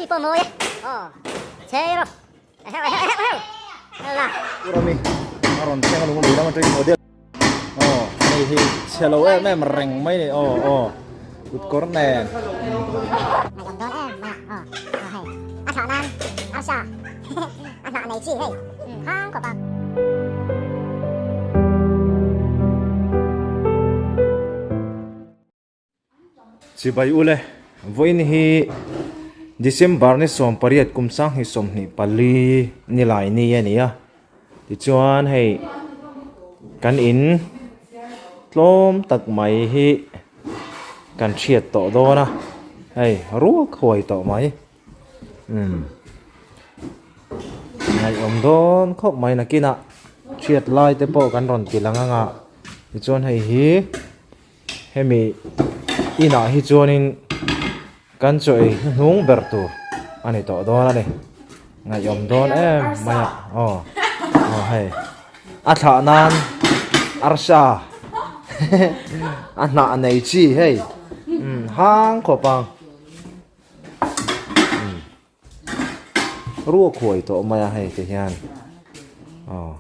chi pawh mawi e aw chhe rawh eheu eheu eheu eheu la. Pu Rami a rawn thleng a lung lui lam atangin model aw hei hi chhe lo em em reng mai ni aw aw kut kawr nen. Ngaihawm dawn em mai a aw aw hei a thlah nan arsa a hnah nei chi hei hang khawp a. Chibai ule, vawiin hi December ni 18 kum 2024 ni lai ni a ni a, tichuan hei kan in tlawm tak mai hi kan hriat tawh dawn a, hei ruak huai tawh mai umm ngaihawm dawn khawp mai nakinah hriat lai te pawh kan rawn ti lang ang a, tichuan hei hi. Hemi inah hi chuanin kan chaw ei hnuhnung ber tur a ni tawh dawn a ni. Ngaihawm dawn em mai a. Aw aw hei a thlah nan arsa a hnah nei chi hei umm hang khawp ang umm ruak huai tawh mai a hei ti hian aw.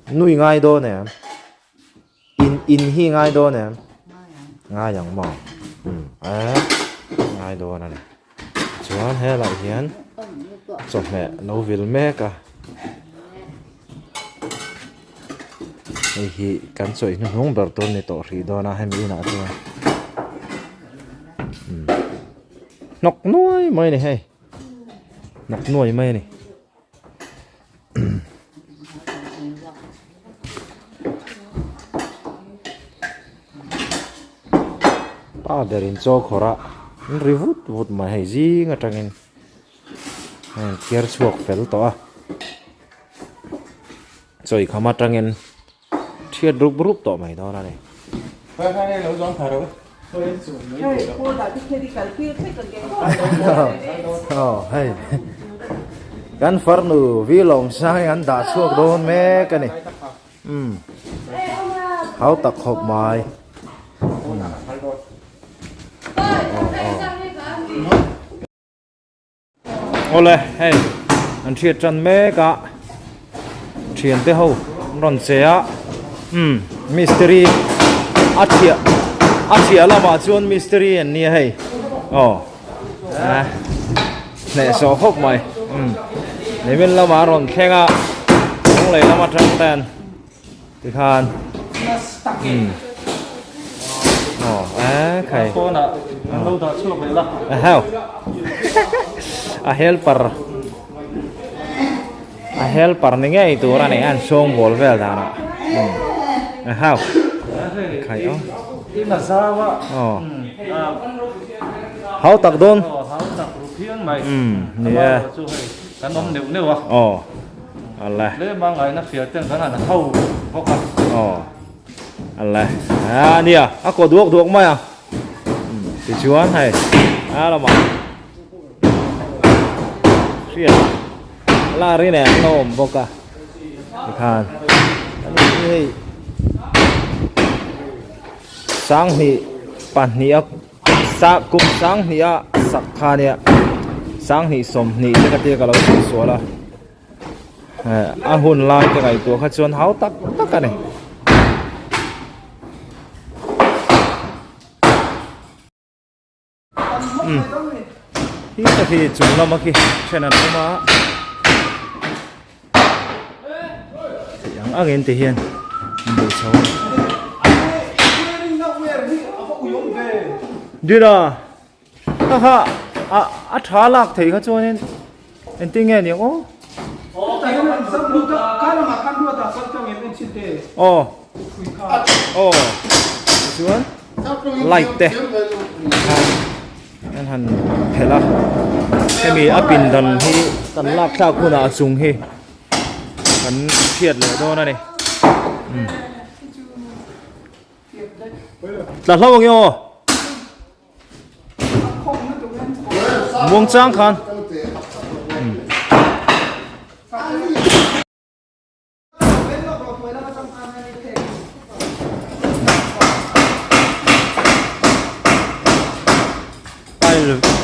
Nui ngai dawn em? In in hi ngai dawn em? Ngai ang maw? Um eh ngai dawn a ni. Chuan helai hian chawhmeh lo vil mek a. Hei hi kan chawi hnuhnung ber tur ni tawh hrih dawn a hemi inah chuan. Um hnawk nuai mai a ni hei. Hnawk nuai mai a ni. Pa berin chaw khawrh a an ri vut vut mai hei zing atangin a in thiar chhuak fel tawh a chawi kham atangin Thiat rup rup tawh mai dawn a ni. Hei kan farnu vi lawm sang hi an dah chhuak dawn mek a ni. Umm hau tak khawp mai. Awle hei an hriat tan mek a thian te ho an rawn che a umm mistiri a thiah a thiah lamah chuan mistiri an nia hei aw eh hnehsawh khawp mai umm nimin lamah an rawn thleng a kawng lei lam atang ten Tikhan umm aw eh khai Pawnah an lo dah chhuak leh la. Eheu a helper a helper ni ngei tur a ni an sawng bawl vel danah umm eheu khai aw In a zau a aw hau tak dawn aw hau tak ru phian mai umm ni e chu hei kan awm neuh neuh a aw Ala. Tlem a ngaihna hria ten kan han ho bawk a. Aw. Ala. A nia, a kaw duak duak mai a. Tichuan hei a lamah hriat la ri nen an lo awm bawk a. Tikhan ani hi hei sanghnih pahnih a Sa kum sanghnih a sak kha nia sanghnih sawmhnih te ka tia ka lo sawi sual a eh a hun lai te ngaihtuah kha chuan hau tak tak a ni. Umm hi te khi chung lama khi then an awm a theih ang angin ti hian an bei chho a Dina kha kha a a tha lak thei kha chuanin engtin nge niang aw aw aw tichuan light te Kan han phelh a, hemi a pindan hi kan lak thlak hunah a chung hi kan hriat leh dawn a ni. Umm. Tla hlo ang i aw. Muang chang khan. Umm.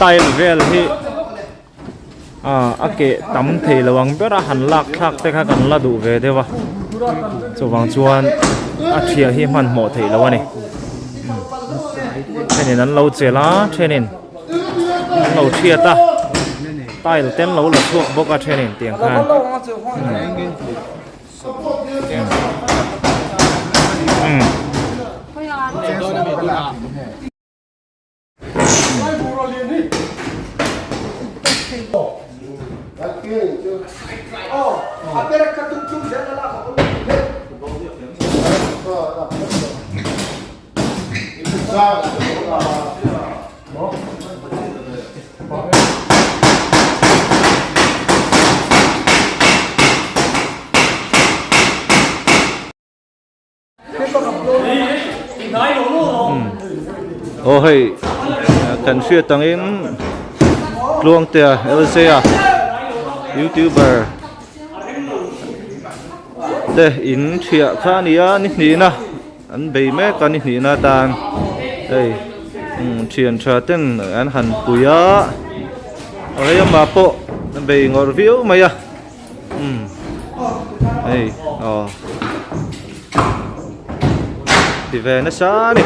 Tile vel hi ah a keh tam thei lo ang ber a han lak thlak te kha kan la duh ve deuh a chuvang chuan a thiah hi hmanhmawh theih loh a ni thenin an lo chelh a thenin an lo thiat a tile te an lo la chhuak bawk a thenin tiang khan. Aw hei kan hriat angin Tluangtea Elzea youtuber te in thiah kha a ni a ni hnihna an bei mek a ni hnihna atan hei thian tha ten an han pui a hei amah pawh a bei ngawrh viau mai a. Umm hei aw ti ve nasa a ni.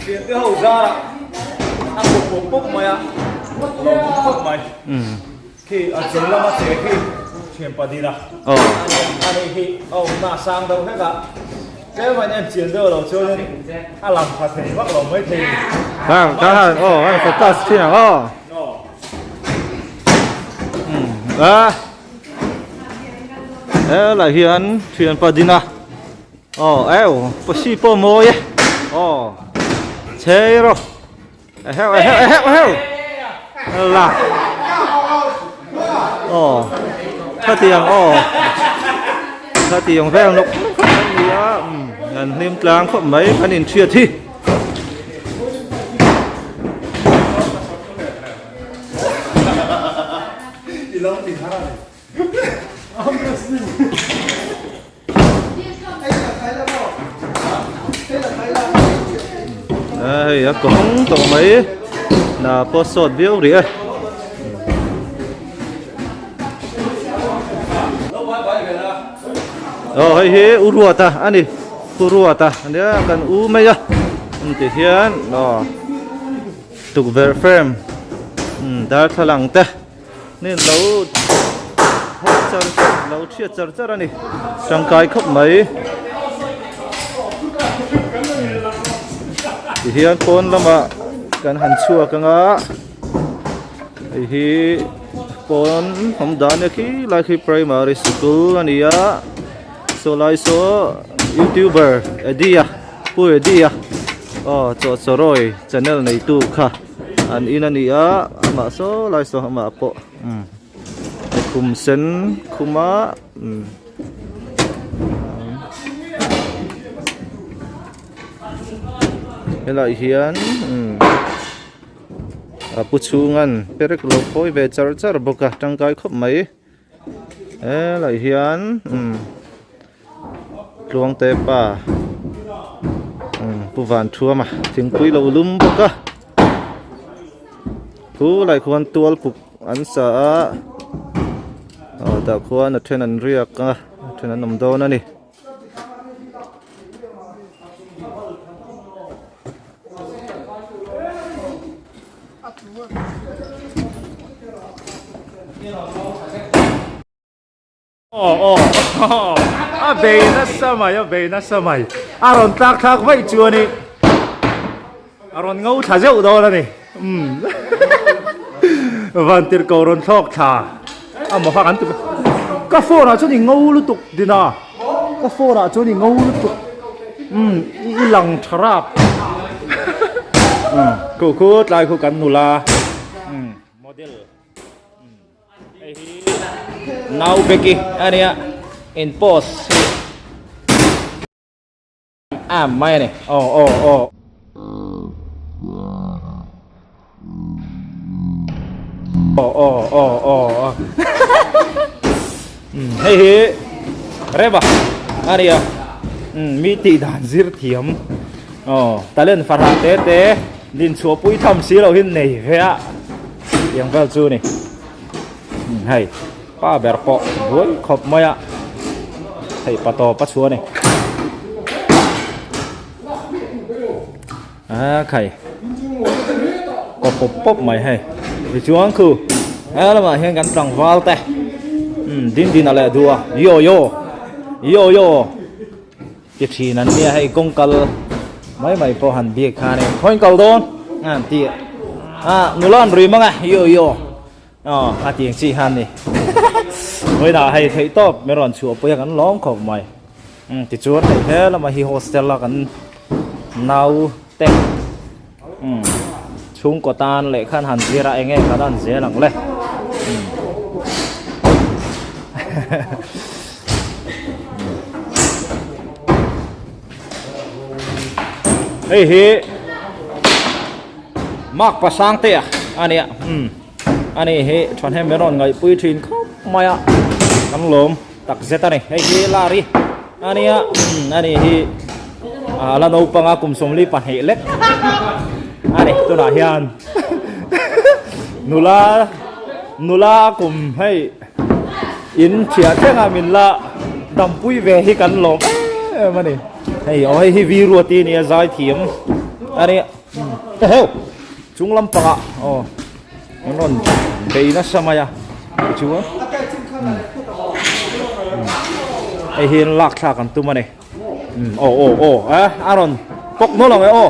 Thiante ho zara a kut pawp pawp mai a lawm khawp mai khi a chung lama che khi thian padina a nih hi a awmna a sang deuh hlek a. Tlem an en chian deuh lo chuanin a lang tha thei vak lo mai thei. Kha kha han aw han focus thin ang aw. A helai hian thianpa dina aw eu pasi pawh mawi e aw chei rawh. Eheu eheu eheu eheu la aw khatiang aw khatiang vel nawk nawk a ni a an hlim tlang khawp mai kan inhriat hi. Hei a kawng tawh mai hna pawh sawt viau rih e. Aw hei hi u Ruata a ni u Ruata a nia kan u mai a ti hian aw tukverh frame darthlalang te. Ni lo haw char char lo chhiat char char a ni tangkai khawp mai tihian pawn lamah kan han chhuak anga hei hi pawn awm dan a khi lai khi primary sikul a ni a saw lai saw youtuber Eddie a pu Eddie a aw chawhchawrawi channel neitu kha. An in a ni a amah saw lai saw amah pawh umm khum sen khum a umm helaiah hian umm a pu chhunga'n perek lo khawi ve char char bawk a tangkai khawp mai helaiah hian umm. Tluangte pa Pu Vanthuama thingpui lo lum bawk a thu lai khuan tual kuk an sa a aw tah khuan a then an riak a a then an awm dawn a ni. Aw aw a bei nasa mai a bei nasa mai a rawn tlak thlak vaih chuan i a rawn ngo thla zeuh dawn a ni umm vantirhko rawn thlawk thla a maw kha kan ti ka phone ah chuan i ngo lutuk dina ka phone ah chuan i ngo lutuk umm i lang tha rap umm khu khu tlai khu kan nula umm model umm. Hei hi nau Becky a nia in post hi am mai a ni aw aw aw aw aw aw aw hei hi Reva a nia. Umm mi tih dan zir thiam aw talent farah te te din chhuah pui tham si loh hi nei ve a tiang vel chu ni. Umm hei pa ber pawh buai khawp mai a hei pa tawp a chhuah a ni. A khai kaw pawp pawp mai hei tichuan khu he lamah hian kan tlangval te umm din din a leh duh a yo yo yo yo ti thin an nia hei kawng kal mai mai pawh han biak khan in khawiin kal dawn a an ti a nula an rui mang a yo yo aw a tiang chi khan ni vawiinah hei theih tawp min rawn chhuah pui a kan lawm khawp mai umm tichuan hei he lamah hi hostel a kan nau te umm chhungkaw tan leh khan han zir a eng nge kan han zel ang le umm hei hi mark pasang te a ania umm ani hi thahnem min rawn ngaihpui thin khawp mai a kan lawm tak zet a ni hei hi lari ania umm ani hi a la naupang a kum 42 lek ani tunah hian nula nula kum hei in thiah thleng a min la dampui ve hi kan lawm em ani hei aw hei hi vi ruati ania zai thiam ania eheu. Chung lampangah aw an rawn bei nasa mai a tichuan hei hi lak thlak an tum a ni aw aw aw a a rawn pawk nawlh ang e aw aw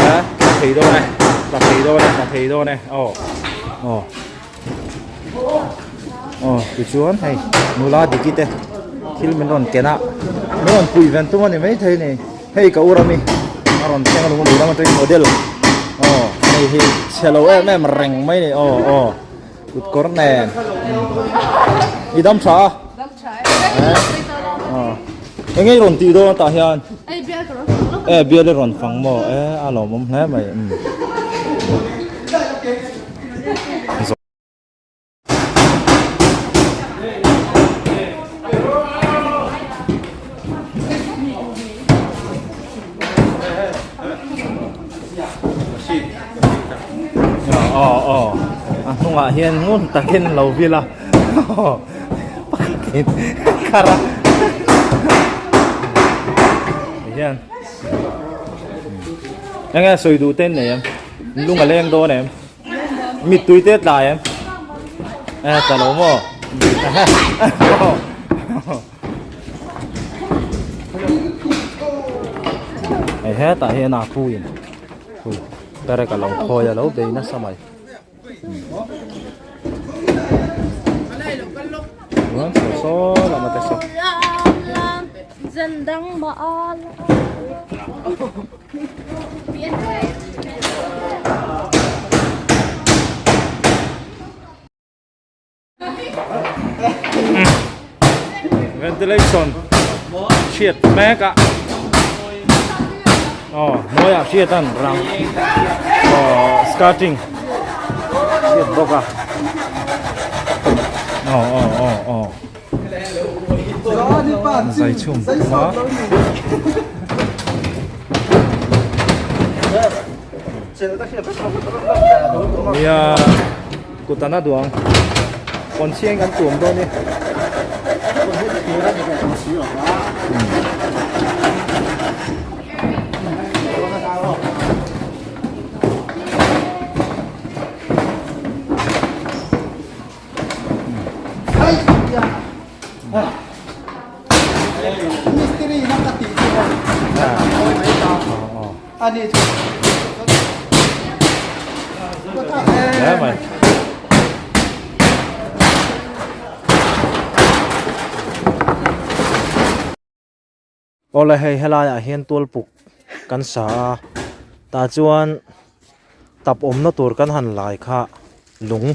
a tla thei dawn e tla thei dawn e tla thei dawn e aw aw. Aw tichuan hei nula diki te thil min rawn ken a min rawn puih ven tum a ni maithei a ni hei ka ur ami a rawn thleng a lung lei lam atangin model aw hei hi chhe lo em em reng mai a ni aw aw kut kawr nen i dam tha a aw eng nge i rawn tih dawn tah hian e bial i rawn fang maw e a lawmawm hle mai. A hnungah hian ngun takin lo vil a pakhatin khar a tihian enge sawi duh te an nei em lung a leng dawn em. Mittui te tlai em? Eh, tla lo maw? Hei hetah hian a pu in hu perek a lo khawi a lo bei nasa mai. Chuan saw saw lama te saw. Ventilation chhiat mek a aw hnuaiah hriat an rang aw skirting chhiat bawk a aw aw aw aw. Zai chhung a. Nia kutana duang kawn chhiang kan tuam dawn ni. Awle hei helaiah hian tualpuk kan sa a tah chuan tap awmna tur kan han lai kha lung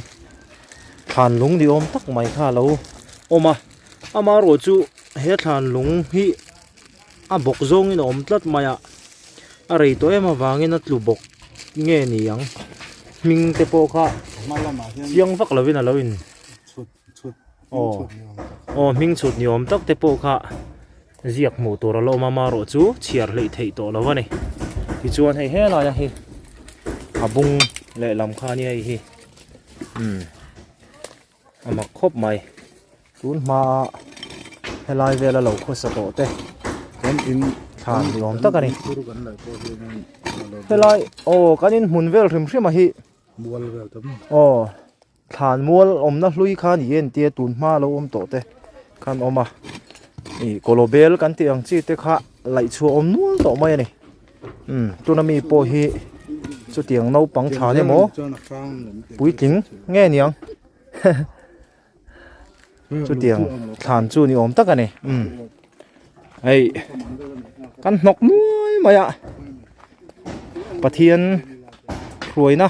thlan lung ni awm tak mai kha a lo awm a amaherawh chu he thlan lung hi a bawk zawngin a awm tlat mai a a rei tawh em avangin a tlu bawk nge ni ang hming te pawh kha chiang vak lovin a lo in. Aw aw hming chhut ni awm tak te pawh kha ziak hmuh tur a la awm a amaherawh chu chhiar hleih theih tawh lo a ni. Tichuan hei helaia hi a bung lehlam kha a nia hei hi umm a mak khawp mai. Tun hmaa helai vela lo khawsa tawh te thlan ni awm tak a ni. Helai aw kan inhmun vel hrim hrim a hi aw thlan mual awmna hlui kha ni en tia tun hma lo awm tawh te khan awm a ih kawlawbel kan tih ang chi te kha laih chhuah awm nual tawh mai a ni. Umm tuna mi pawh hi chutiang naupang thlan emaw puitling nge niang. Chutiang thlan chu ni awm tak a ni umm hei kan hnawk muai mai a Pathian hruaina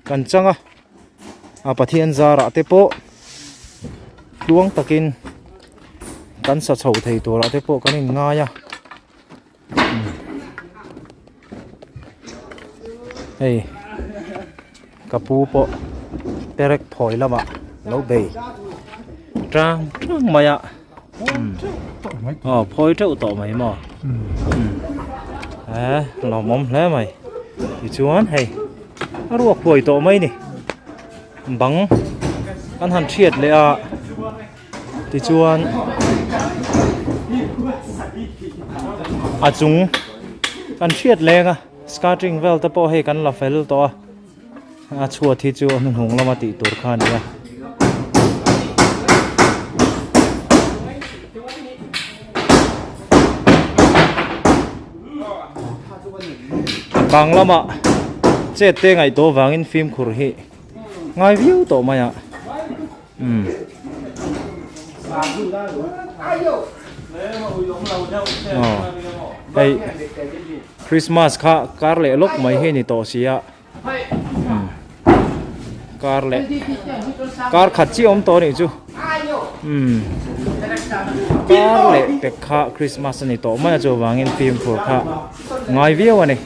kan chang a a Pathian zarah te pawh tluang takin kan sa chho thei turah te pawh kan in ngai a hei ka pu pawh perek phawi lamah lo bei tang tang mai a aw phawi teuh tawh mai maw he lawmawm hle mai tichuan hei a ruak huai tawh mai ni bang an han thiat leh a. Tichuan a chung kan hriat leng a skirting vel te pawh hei kan la fel tawh a a chhuat hi chu a hnuhnung lama tih tur kha a ni a. A kang lamah chet te ngaihtuah vangin fimkhur hi ngai viau tawh mai a. Umm. Aw hei Christmas kha kar leh lawk mai hi a ni tawh si a umm kar leh kar khat chiah awm tawh a nih chu umm kar leh pek kha Christmas a ni tawh mai a chuvangin fimkhur kha ngai viau a ni.